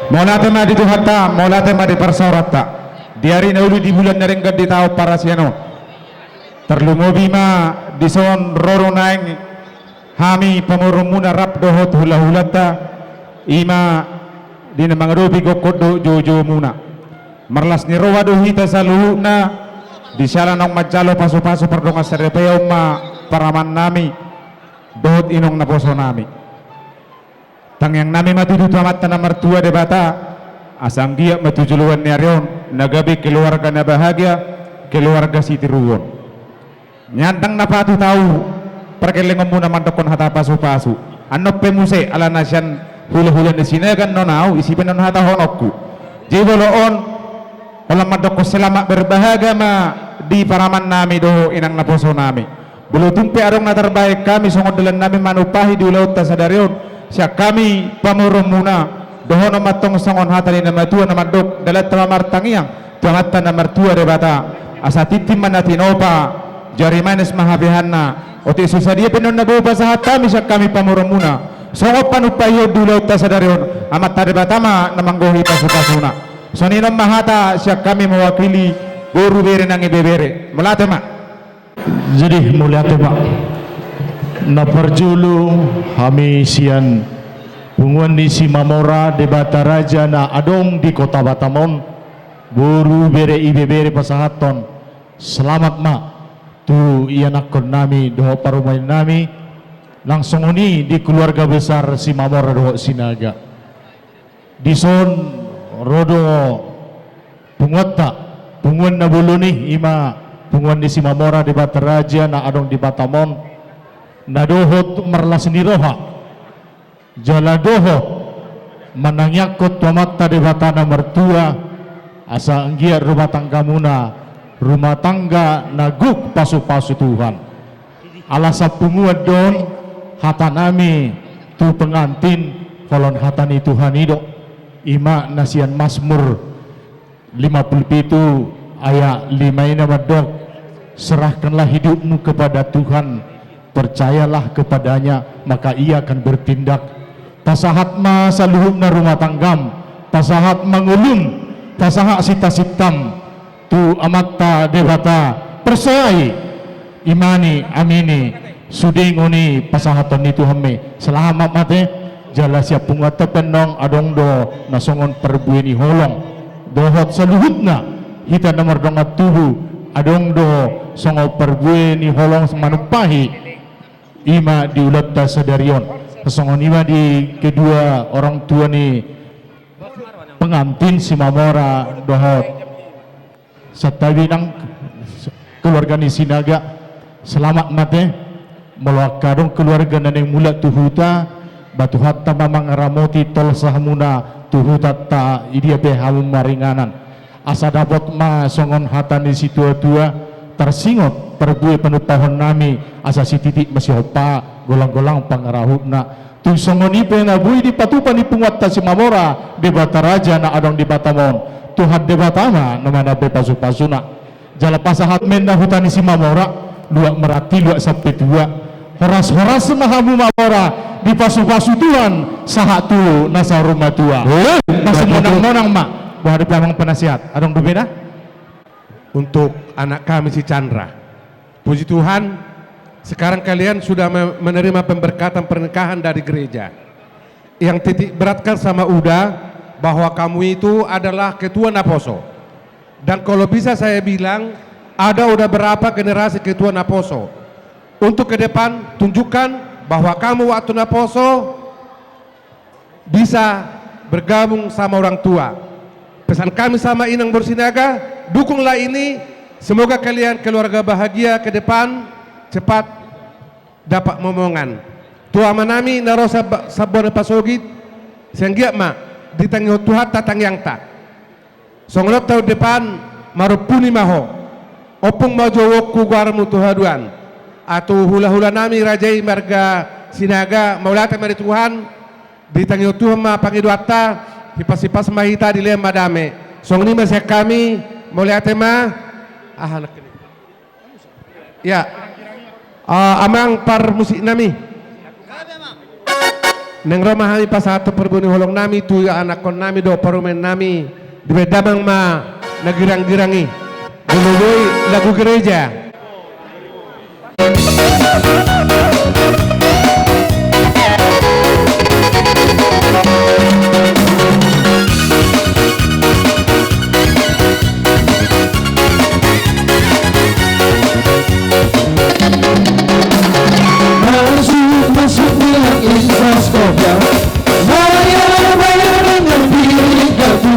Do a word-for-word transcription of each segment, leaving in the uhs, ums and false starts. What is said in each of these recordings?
Mauliate ma di Tuhanta, mauliate ma di parsaoranta. Di ari na uli, di bulan na denggan, di taon parasian on. Tarlumobi ma dison ro do naeng hami pamoruonmuna rap dohot hulahulanta, i ma di na mangadopi gokhon dohot joujoumuna. Marlas ni roha do hita saluhutna, di siala naung manjalo pasupasu pardongansaripeon ma paramannami dohot inong naposonami. Tangiangnami ma tutu tu Amanta na martua Debata, asa anggiat ma tu joloan ni ari on na gabe keluarga na bahagia, keluarga sitiruon. Nian ndang na patut ahu pargellengonmuna mandokkon hata pasupasu. Annon pe muse, ala na sian hulahula ni Sinaga annon ahu, isi pe annon hatahononku. Jadi molo on, holan mandokkon selamat berbahagia ma di paramannami dohot inang naposonami. Molo tung pe adong na tarbahen hami songon dalannami manumpahi di ulaonta sadari on, sian hami pamoruonmuna, dohonon ma antong songon hata ni na matua na mandok, dalanta ma martangiang tu Amanta na martua Debata, asa tintin ma na tinopa, jari manis ma hapeahanna. Otik so sadia pe annon na boi hupasahat hami sian hami pamoruonmuna songon panumpahionta di ulaonta sadari on, Amanta Debata ma na manggohi pasupasuna. Songon i ma hata sian hami mewakili boru, bere nang ibebere. Mauliate ma. Jadi mauliate ma. Na parjolo, hami sian punguan ni Simamora Debata Raja na adong di Kota Batam on, boru, bere, ibebere, pasahathon selamat ma tu ianakhonnami dohot parumaennami, nang songon i di keluarga besar Simamora dohot Sinaga. Dison ro do punguanta, punguan na bolon i, i ma punguan ni Simamora Debata Raja na adong di Batam on, na dohot marlas ni roha jala dohot manangianghon tu Amanta Debata na martua, asa anggiat rumah tanggamuna rumah tangga na gok pasupasu Tuhan. Ala sapunguan do on hatanami tu pengantin, holong hata ni Tuhan i do, i ma na sian Mazmur lima puluh pitu ayat lima i na mandok, "Serahkanlah hidupmu kepada Tuhan, percayalah kepada-Nya, maka Ia akan bertindak." Pasahat ma saluhutna rumah tanggam, pasahat ma ngolum, pasahat sitasintam tu Amanta Debata, percayai, imani, amini, sude ngoni pasahaton ni Tuhan ma i. Selamat ma ate. Jala sian punguanta pe annon adong do na songon parbue ni holong dohot saluhutna hita na mardongan tubu, adong do songon parbue ni holong manumpahi, i ma di ulaonta sadari on. Songon i ma di kedua orang tua ni pengantin, Simamora dohot Santabi nang keluarga ni Sinaga, selamat ma ate. Molo angka adong keluarga na naeng mulak tu huta, ba Tuhanta ma mangaramoti tolsahmuna tu hutanta, i dia pe hamu maringanan. Asa dapot ma songon hata ni situatua, tarsingot, tarbue panumpahon nami, asa sititik ma sihompa, golang-golang pangarahutna. Tung songon i pe na boi dipatupa ni punguanta Simamora, Debata Raja na adong di Batam on, Tuhan Debata ma na manambai pasu-pasuna. Jala pasahat ma inna huta ni Simamora, luat maranti luat sampe tua. Horas-horas ma hamu mamora, dipasu-pasu Tuhan, sahat tu na saur matua. Eh, na sumonang-monang ma, boha dope amang penasihat, adong dope na? Untuk anak kami si Chandra. Puji Tuhan, sekarang kalian sudah me-, menerima pemberkatan pernikahan dari gereja. Yang titik beratkan sama Uda bahwa kamu itu adalah ketua naposo. Dan kalau bisa saya bilang, ada udah berapa generasi ketua naposo. Untuk ke depan, tunjukkan bahwa kamu waktu naposo bisa bergabung sama orang tua. Pesan kami sama Inang Boru Sinaga, dukunglah ini. Semoga kalian keluarga bahagia ke depan, cepat dapat momongan. Tu amanami na ro sab-, sambona pasogit, sai anggiat ma ditangihon Tuhanta tangiangta. Songon on taon depan, marompu ni ma ho. Ompung ma jouonku goarmu tu haduan. Atu hula-hula nami raja i marga Sinaga, mauliate ma di Tuhan, ditangihon Tuhan ma pangidoanta, hipas-hipas ma hita, dilehon ma dame. Songon i ma sian hami, mauliate ma. Aha, anak ini. Ya. Ah, amang parmusik nami. Naeng ro ma hami pasahat tu parbue ni holong nami, tu anakkon nami dohot parumaen nami, dibaen damang ma na girang-girang i. Molo boi lagu gereja. Masuk, masuk bilang infos kopiah. Bayar, bayar dengan piring garpu.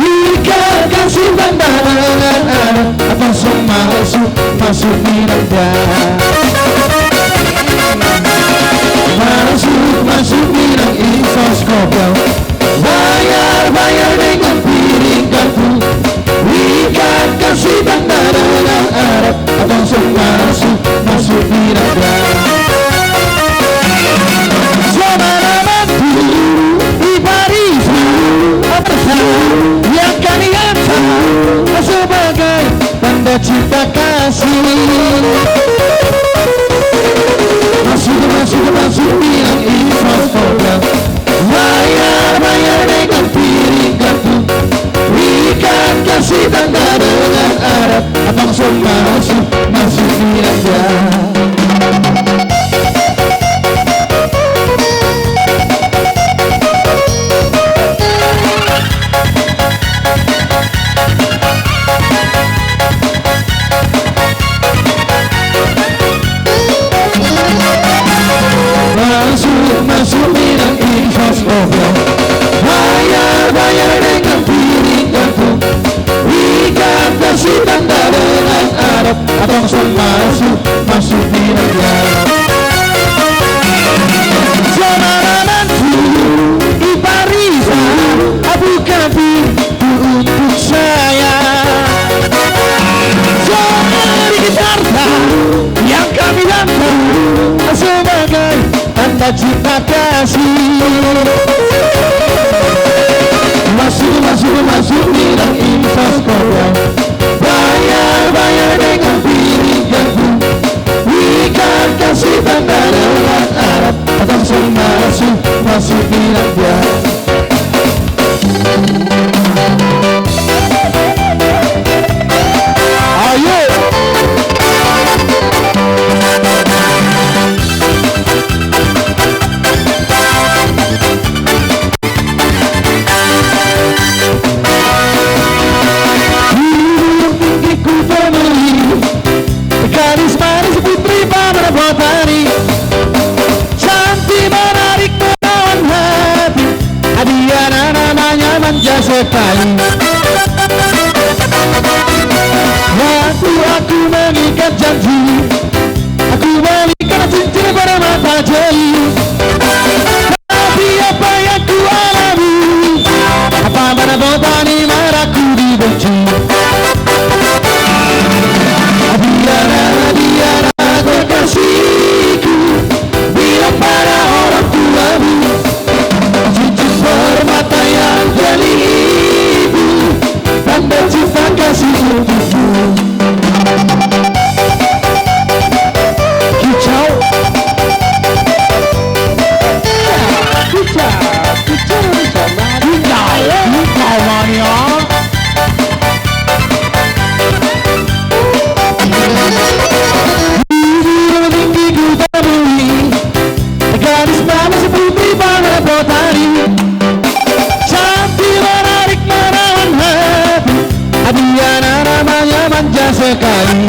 Ikat kasih tanda dengan adat. Atau masuk, masuk bilang dah. Masuk, masuk bilang infos kopiah. Bayar, bayar dengan piring garpu. Ikat kasih tanda dengan adat. Atau masuk, masuk bilang dah. Semalaman dulu di Paris, apa yang kami hantar sebagai tanda cinta kasih. Masuk, masuk, masuk bilang infos kopiah. Bayar, bayar dengan piring garpu. Ikat kasih tanda dengan adat. Atau masuk, masuk bilang dah. Masuk, masuk bilang infos kopiah. Bayar, bayar dengan piring garpu. Ikat kasih tanda dengan adat. Atau masuk, masuk bilang dah. Semalaman dulu di Paris, bukan pintu untuk saya. Jari harta yang kami dapat sebagai tanda cinta kasih. Masuk, masuk, masuk bilang infos kopiah. Bayar, bayar dengan piring garpu. Ikat kasih tanda dengan adat. Atau masuk, masuk bilang dah. Ayo. Burung tinggi ku pembeli, gadis manis putri paman botani, cantik menarik menawan hati, hadiahna namanya manja sekali. Waktu aku mengikat janji, aku belikan cincin permata jeli. Tapi apa yang ku alami, apa mana botani marahku di Dia na, dia na kekasihku, bilang pada orang tuamu, cincin permata yang jeli itu, tanda cinta kasih untukmu. Kicau. Kicau, kicau, kicau, kicau mania. Di Gunung Tinggi ku temui gadis manis putih pangar botani. Cantik menarik menawan hati. Adriana namanya manja sekali.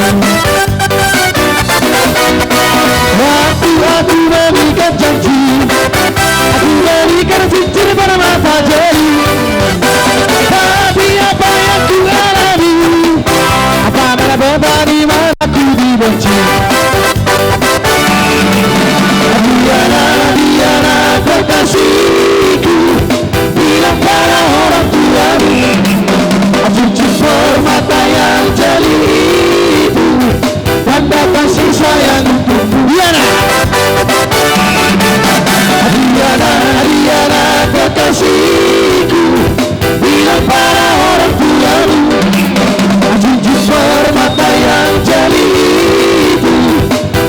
Waktu aku mengikat janji, aku berikan cincin permata jeli. Tapi apa yang ku alami? Apa mana botani mana ku dibenci? Dia na, dia na kekasihku, bilang pada orang tuamu, cincin permata yang jeli itu, tanda kasih sayang untukmu. Dia na, dia na, dia na kekasihku, bilang pada orang tuamu, cincin permata yang jeli itu,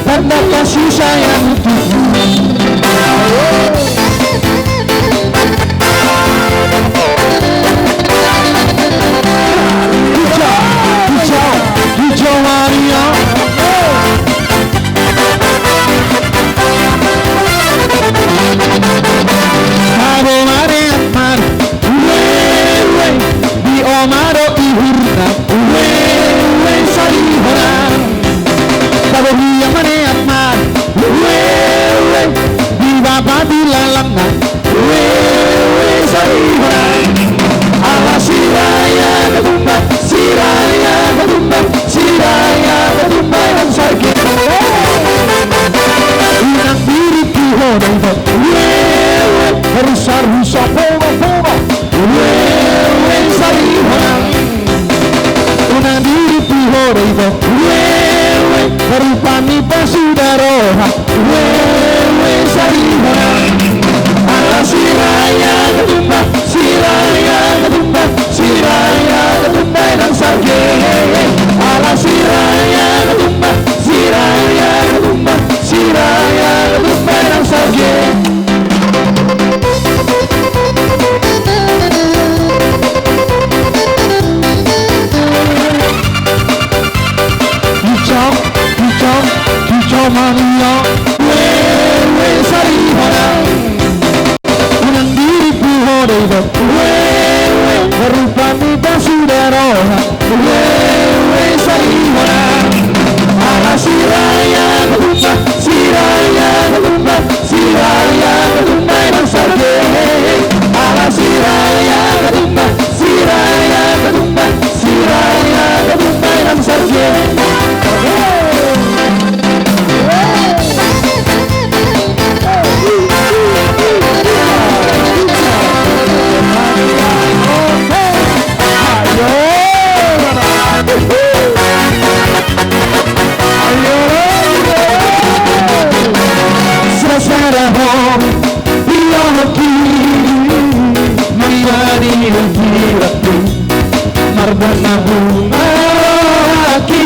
tanda kasih sayang untukmu. Kicau, kicau, kicau mania. Tabo mare, mare. Ueue, di oma do ihurna. Ueue, sari hona. Tabo hiang mare, mare. Ueue, di bapa di lalangna. Ueue, sari hona. Ala Siraja Ketumbar, Siraja Ketumbar, Siraja Ketumbar Inang Sarge. Unang diripi ho do iba. Ueue, rusa-rusa, pongo-pongo. Ueue, sari hona. Unang diripi ho do iba. Ueue, rupa ni pasuda roha. Ueue, sari hona. Ala Siraja Ketumbar, Siraja Ketumbar, Siraja Ketumbar Inang Sarge. Ala Siraja Ketumbar, Siraja Ketumbar, Siraja Ketumbar Inang Sarge. Kicau, kicau, kicau mania. Ueue, sari hona. Unang diripi ho do iba. Ueue, rupa ni pasuda roha. Ueue, sari hona. Ala Siraja Ketumbar, Siraja Ketumbar, Siraja Ketumbar Inang Sarge. Ala Siraja Ketumbar, Siraja Ketumbar, Siraja Ketumbar Inang Sarge. Sasada ho di rohangki, mangihut di rohangki. Marbunga-bunga rohangki,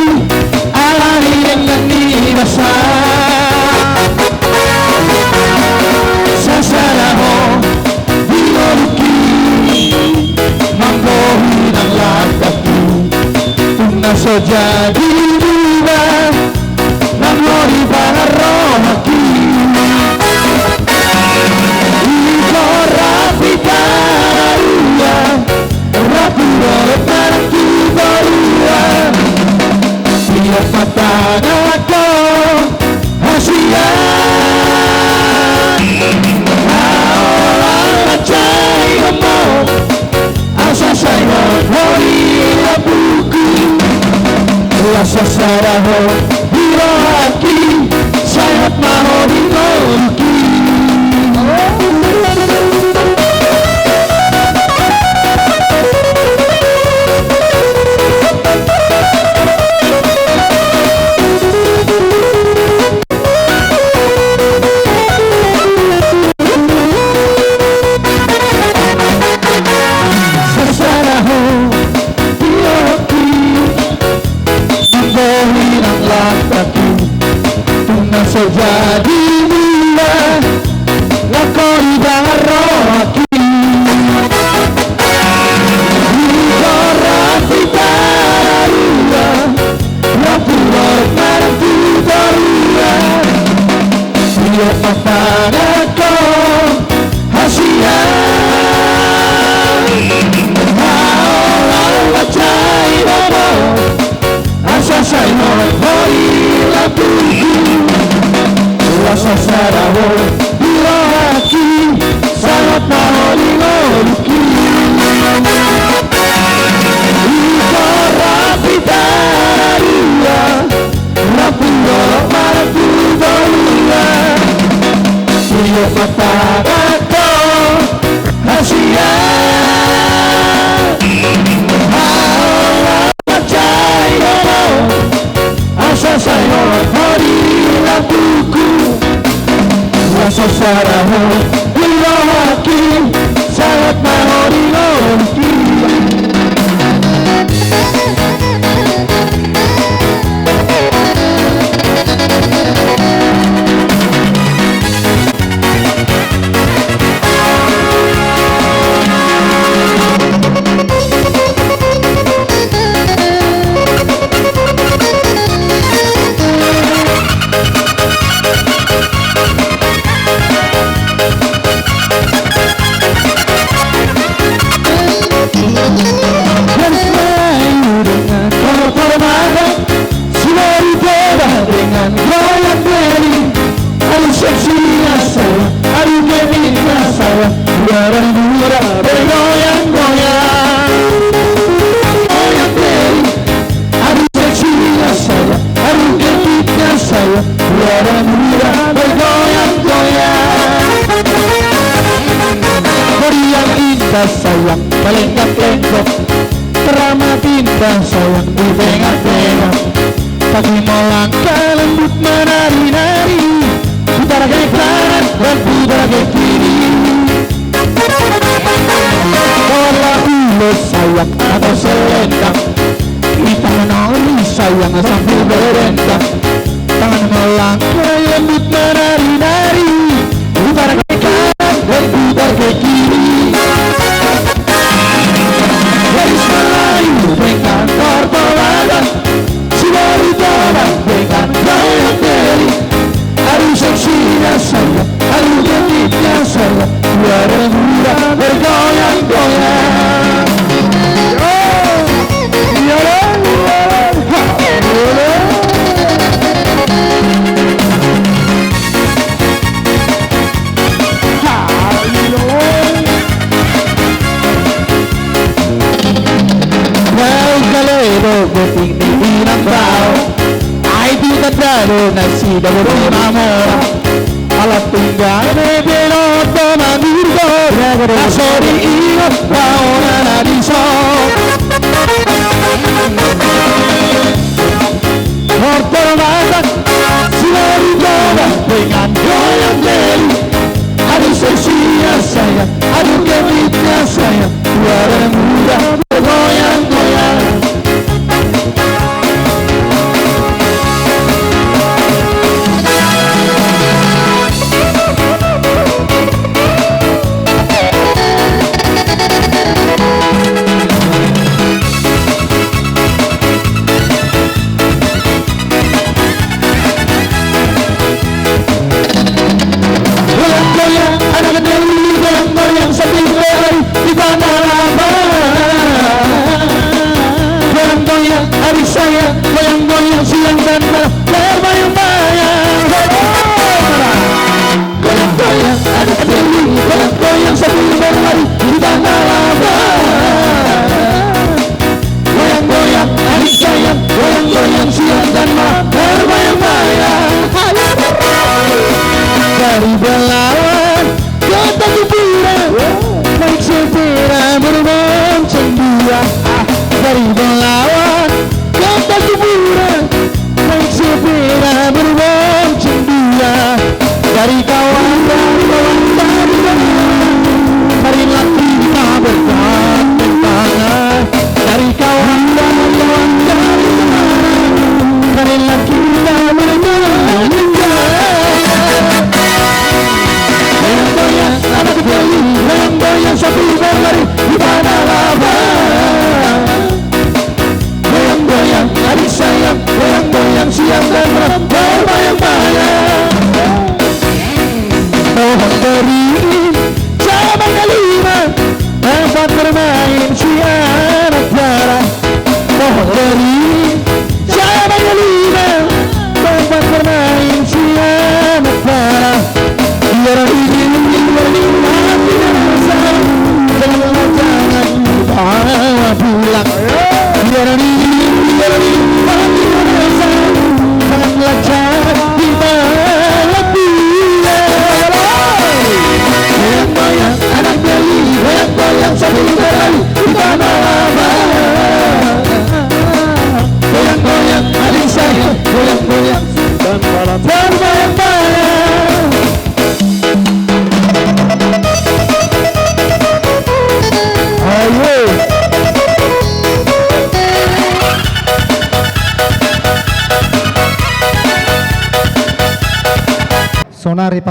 ala ni denggan ni basa. Sasada ho di ngolungki, manggohi nang langkangki. Unang so jadi berubah, nang ngolu pangarohangki. Ingkon rap hita rua, rap tu dolok manang tu toruan. Tiap mata na laho hasian, holan mansai homo. Asa sai hot ho di lambungku, asa sada ho di rohangki, sai hot ma ho di ngolungki. Di rohangki, sahat ma ho di rohangki. Garis Melayu dengan tortor mata, si Baritoba dengan goyang beri. Aduh seksinya sayang, aduh gemiknya sayang, dua orang muda bergoyang-goyang. Goyang beri. Aduh seksinya sayang, aduh gemiknya sayang, dua orang muda bergoyang-goyang. Meriam indah sayang, melengkap-lengkap, teramat indah sayang, di tengah-tengah. Kaki melangkah lembut menari-nari, putar ke kanan dan putar ke kiri. Bola ulos sayang atau selendang, di tangan oli sayang sambil berdendang. Tangan melangkah lembut menari-nari, putar ke kanan dan putar ke kiri. Garis Melayu dengan tortor mata, si Baritoba dengan goyang beri. Aduh seksinya sayang, aduh gemiknya sayang, dua orang muda bergoyang-goyang. Oh, iya, iya, iya. Ha, iya. Bau gale do goting ni binambao, ai tu tanda do nasida boti mamora. Ala tunggane binoto manurgo, na so diingot baona na dison. Tortor mata, si Baritoba dengan goyang beri. Aduh seksinya sayang, aduh gemiknya sayang, dua orang muda bergoyang-goyang. Goyang-goyang anak kecil, goyang-goyang sambil berlari di tanah lapang. Goyang-goyang adik saya, goyang-goyang siang dan malam, terbayang-bayang. Goyang-goyang anak kecil, goyang-goyang sambil berlari di tanah lapang. Goyang-goyang adik sayang, goyang-goyang siang dan malam, terbayang-bayang. Dari Belawan ke Tanjung Pura,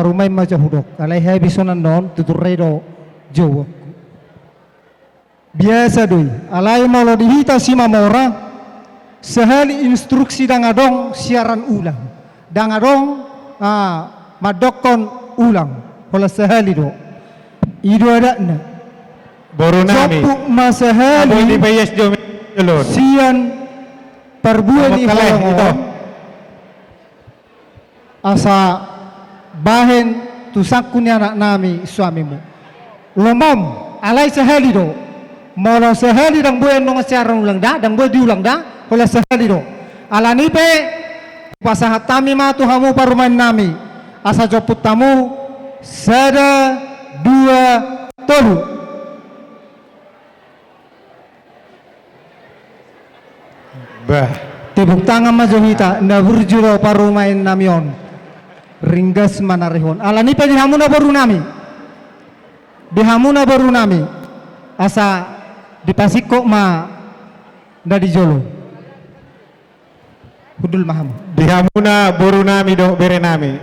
parumaen ma jo hudok, alai habis on annon tutur rai do jouonku. Biasa do i, alai molo di hita Simamora, sahali instruksi ndang adong siaran ulang. Ndang adong, ah, mandokkon ulang. Holan sahali do. I do adatna. Boru nami. Jomput ma sahali. Abo di paias jo mi-, jolo. Sian parbue ni holong on. Asa bahen tu sangku ni anak nami suamimu. Lomom, alai sahali do. Molo sahali ndang boi annon siaran ulang da, ndang boi diulang da, holan sahali do. Alani pe, pasahat hami ma tu hamu parumaen nami. Asa jomput hamu, sada, dua, tolu. Bah. Tepuk tangan ma jo hita, na burju do parumaen nami on. Ringgas ma na rihon. Alani pe di hamuna boru nami. Di hamuna boru nami. Asa dipasingkop ma na di jolo. Hundul ma hamu. Di hamuna boru nami dohot bere nami.